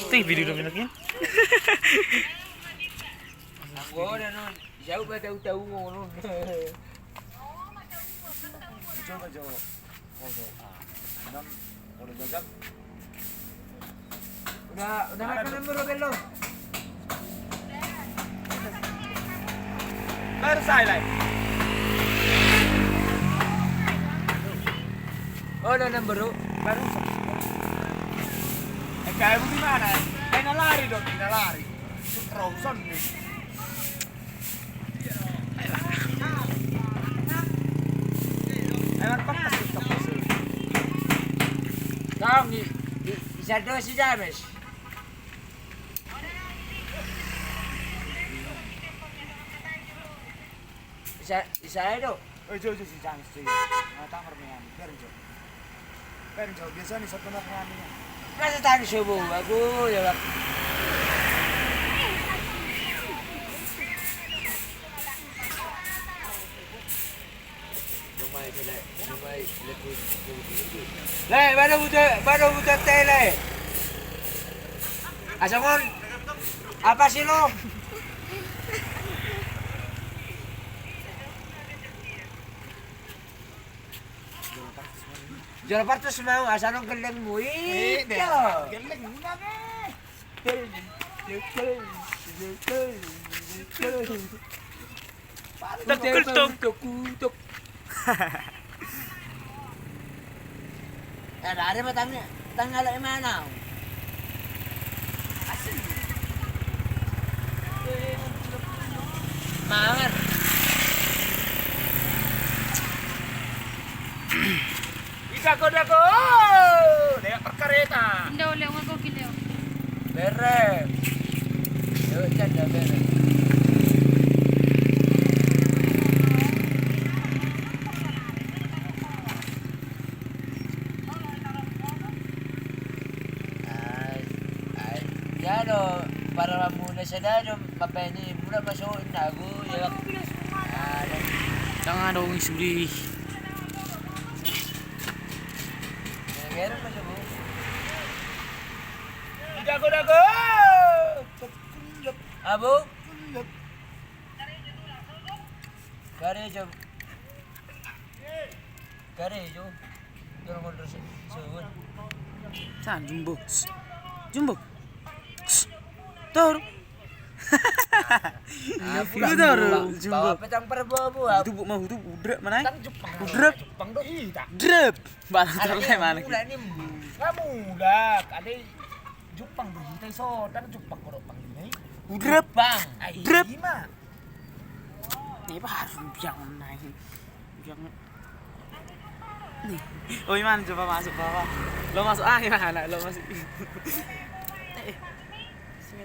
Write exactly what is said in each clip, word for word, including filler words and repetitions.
Teh, video udah bikin. Anggo na non, jauh ba tahu-tahu ngono. Coba, coba. Coba. Ah, non, kalau gagal. Udah, udah makan belum, belum? Baru saya, Lai. Oh, udah enam, Bro. Baru saya. Eh, kayak gimana? Kayak lari dong, kayak lari. Terus nih. Tong, i, i, i sada si James. Isa, isa do. Oi, jo, jo, si James, jo. Nah, tamar me ani. Biar, jo. Kan jauh biasa nih satu nak rame. Masa tadi subuh aku ya, Bang. Le, baru butuh, baru butuh tele. Asal mon, apa sih lo? Juara partus mau, asal nang gellengmu. Ih, ito. Gelleng muna be. Tok, tok, tok. Eh, ada, ada batangnya. Tanggal lima enam. Asli. Mangan. Idago-dago. Lewat berkareta. Indah oleh uang kau kileo. Bere. Lewat canda bere. Ai, ai. Ya do, para muna sada do, mapai ni muna masuk na go, ya. Ah, tangah dong suri. Ya, ya, masuk go. Dago, dago. Abu. Karejo. Karejo. Dorong kontrol se-, sewen. San, Jumbo. Jumbo. Tor. Abu, Jumbo. Bawa petang per bawa buah. Itu bu mau itu udrep mana? Kan Jepang. Udrep. Jepang do hita. Drep. Barang terlai mana? Mulak ni. Nggak mulak. Ada Jepang do hita iso. Dan Jepang kodok pang ini. Udrep. Bang. Drep. Ima. Ini baru biang naik. Biang. Nih. Oh, iman coba masuk, Bapak. Lo masuk, ah, gimana? Lo masuk. Eh.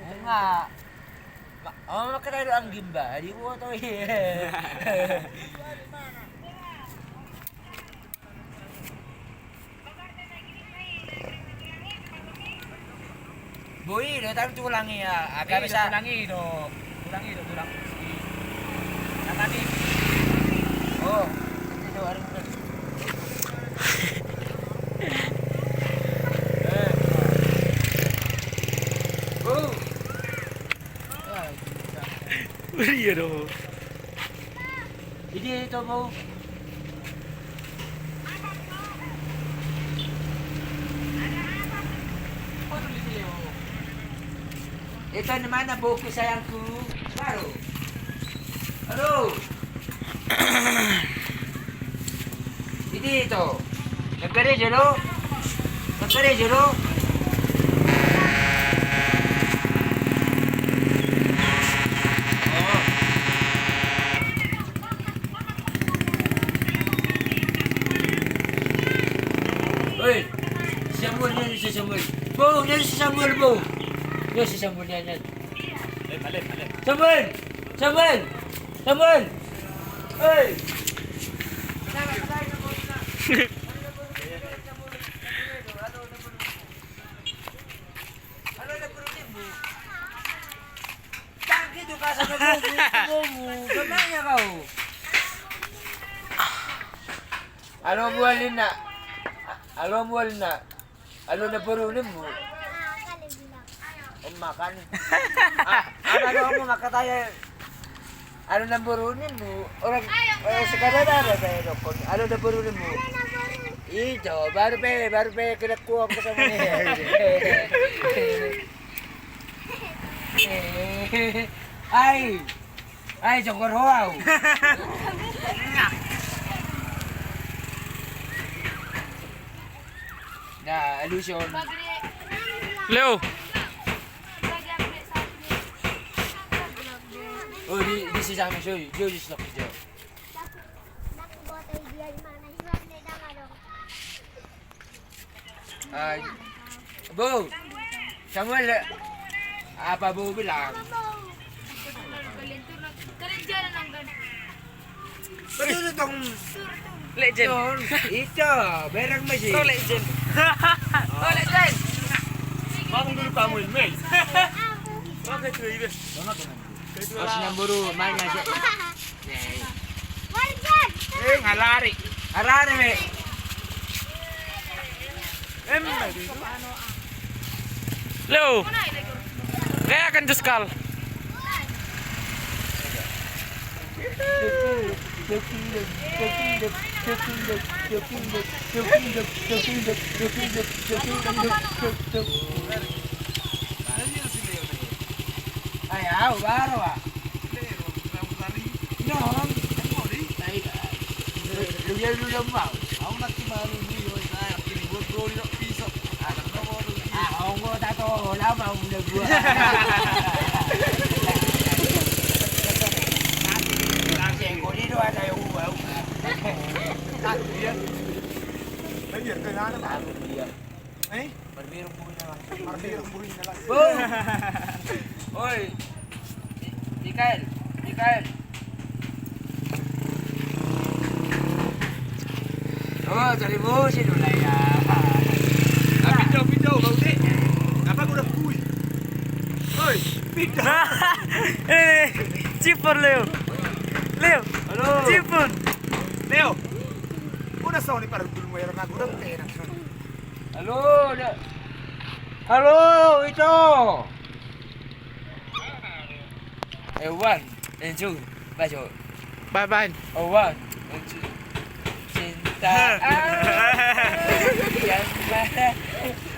Enggak. Ma-, oh, makanya ada anggim, Mbak. Di foto, iya. Boi do, tapi tulangi ya, agak bisa. Tulangi do, tulangi do, tulang. Apa nih? Oh, itu do, harus. Eh. Oh. Iya do. Ide itu mau. Itu di mana buku sayangku? Baru. Aduh. Ide itu. Nagari jolo. Nagari jolo. Oi, si Samuel, nia si Samuel. Bo, nia si Samuel, bo. Nia si Samuel, nia, nia. Samuel, Samuel, Samuel. Oi. Tangki tu kasar na bomu, bomu, gamanya kau. Alo bualina. Alo bualina. Alo na boru nimmu. Makan. Apa dong mau makan aja? Ada namboru ni mu orang, eh, sekarang ada saya dokon. Ada namboru ni mu. Itu baru pe, baru pe kena kuam ke sama ni. Ai. Ai, jongkor ho au. Nah, alusi on. Leo. Oh, di, di si James, oi, di, di si James. Ai. Bo. Samuel, apa bo bilang? Betul dong. Legend. Itu, berang masih. Oh, legend. Oh, legend. Bang dulu kamu ini. Oke, tuh, ini. Os namboru, main aja. Eh, ngalari. Ngalari, me. Em, Leo. Kayak kan tuh skal. Ai, au, baru, ah. Inong. Ai, lu dia lu dia mau. Au nanti malu ni, oi, saya kini buat gol di pisau. Ah, kamu mau lu. Ah, onggo tato, lama udah gua. Nanti gol itu ada yang gua. Satu dia. Lagi ya, kayak ada. Satu dia. Eh? Marmirung buina langsung. Marmirung buina langsung. Boom. Oi. Mi-, Mikael, Mikael. Oh, cari musi dulu ya. Ah, pindah, pindah, bau dek. Apa gua udah kui? Oi, pindah. Eh, cipon, Leo. Leo. Halo. Cipon. Leo. Udah, so, ini pada dulu, ya, aku udah kena. Halo, da-, halo, Ito. Eh, one, eh, two, baco. Bye, bye. Oh, one, eh, two. Cinta. Ah, yang mana?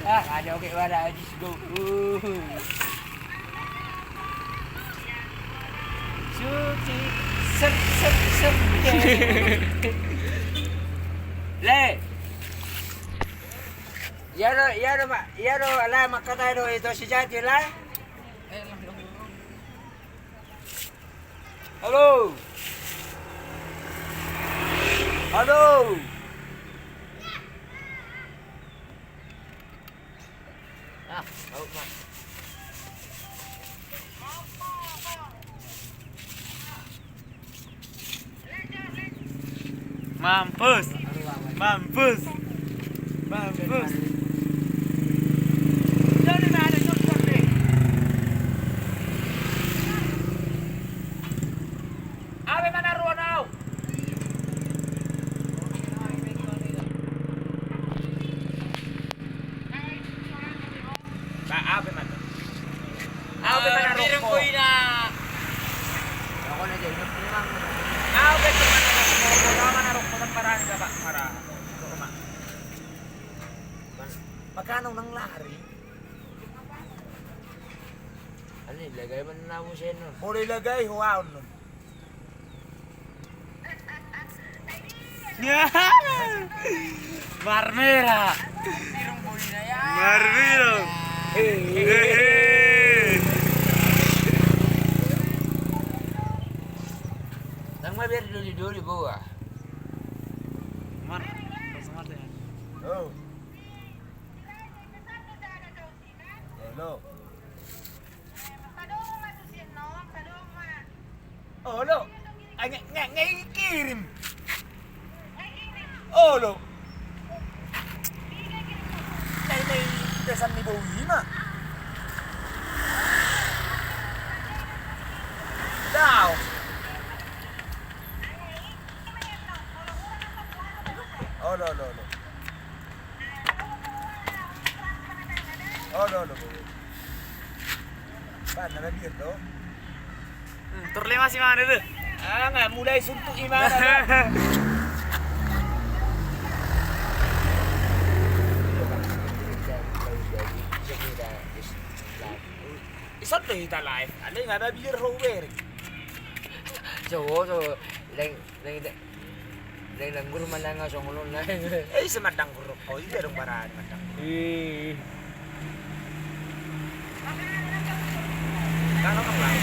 Ah, ada, oke, mana? Just go. Uh. Suci. Ser, ser, ser. Le. Ia do, ia do, ma-, ia do, lae, mangkatai do ito sejati, lae. Halo. Halo. Ah, laut, Mak. Mampus. Mampus. Mampus. Abe mana ruang au? Ba, abe mana? Abe mana rokok? Rokok na jadi memang. Abe mana rokok? Mana rokok? Mana rokok? Mana rokok? Mana rokok? Makana unang lari. Ani lagai mana namu seno? Boleh lagai huaon. Marmera. Marmera. Eh. Nang ma biar doli-doli bawa. Mar, langsung mati ya. Oh. Halo. Olo. Nge, nge, nge kirim. Olo. Nge, nge pesan ni bau ima. Dao. Olo, olo, olo. Olo, olo, olo. Pan na babir do. Hmm, tur lima si mana tu? Ah, nga mulai suntuk i mana. Isot do hita live. Ale nga babir ho beri. So, so, leng, leng, leng, leng, leng, guru manang songon on, leng. Eh, ise mandang guru? Oh, ise dong barani mandang guru? Ih. Kan orang lain.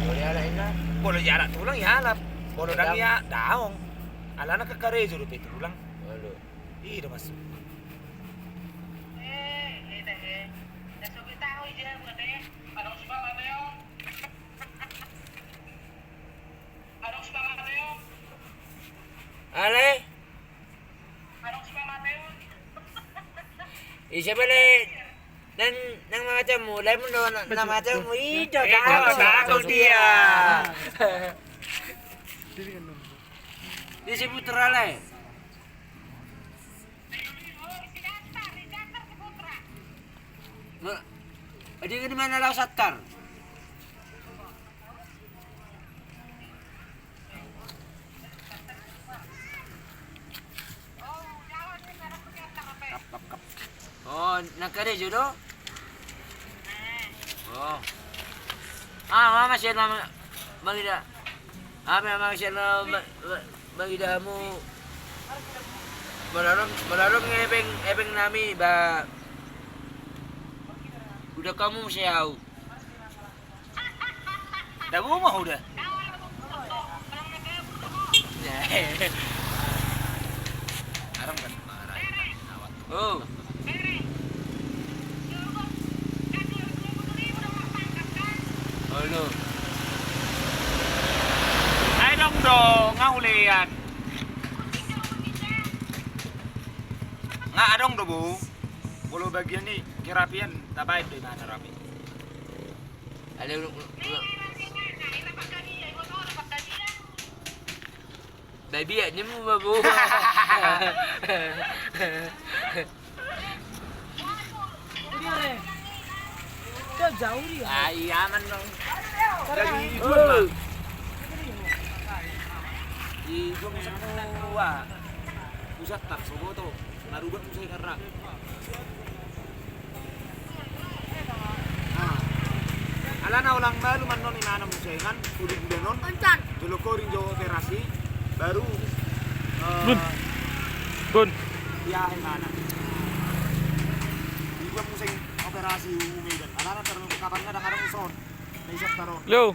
Boleh anak ina? Boleh ya anak tulang ya anak. Boleh dang ya daong. Alana ke karejo dope tulang. Waduh. Ih, udah masuk. Ale? Ise bale nang, nang mangacammu, lemon do na mangacammu, ido, takut dia. Ise putra ale? Jadi di mana lau satar? Kap, kap, kap. Oh, nang karejo do? Oh. Ah, mama sian mama mangida. Apa mama sian mama mangida hamu? Malarong, malarong epeng, epeng nami ba. Udah kamu muse au. Dabu ma udah. Arang kan marah. Oh. Olo. Ai dong do, nga ulean. Nga adong do bo. Molo bagian ni kerapian tabaen do imana rapi. Ale ulang, ulang, ulang. Babi ya, nyemu babu. Jauh dia. Ah, iya aman dong. Jadi, oh. Di dua puluh satu, ah. Pusat tak soboto. Narubat muse karena. Alana ulang malu mannon imana muse kan, udah bulan on. Jolo koring jo operasi, baru, eh, Bun. Bun. Iya, imana. Juga muse operasi umum kan. Alana terus kapan ada muson. Bisa taruh. Lo.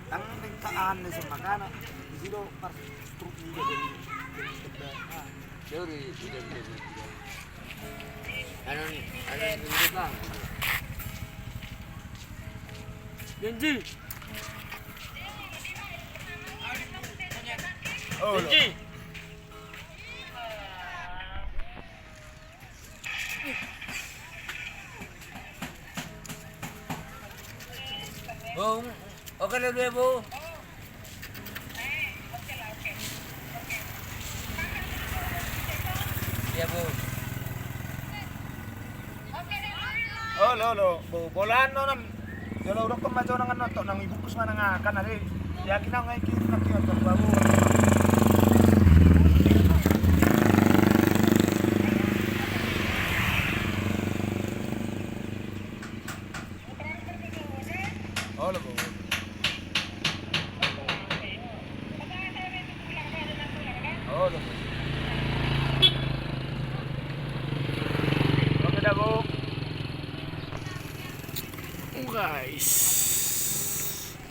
Tang tingkaan ni sama kana. Di situ pas truk juga jadi. Jadi, jadi, jadi. Anu, anu, ini, Bang. Janji. Oh, janji. Oh, oke lah dia, Bu. Iya, Bu. Olo, olo, bo-, bolaan non, jolo udokkon ma jonang annon tok nang ibungkus ma nang akan ade. Yakin au ngai kirim nang kirim tok babu. Olo, bo. Olo, bo. Oke dah, bo. Guys.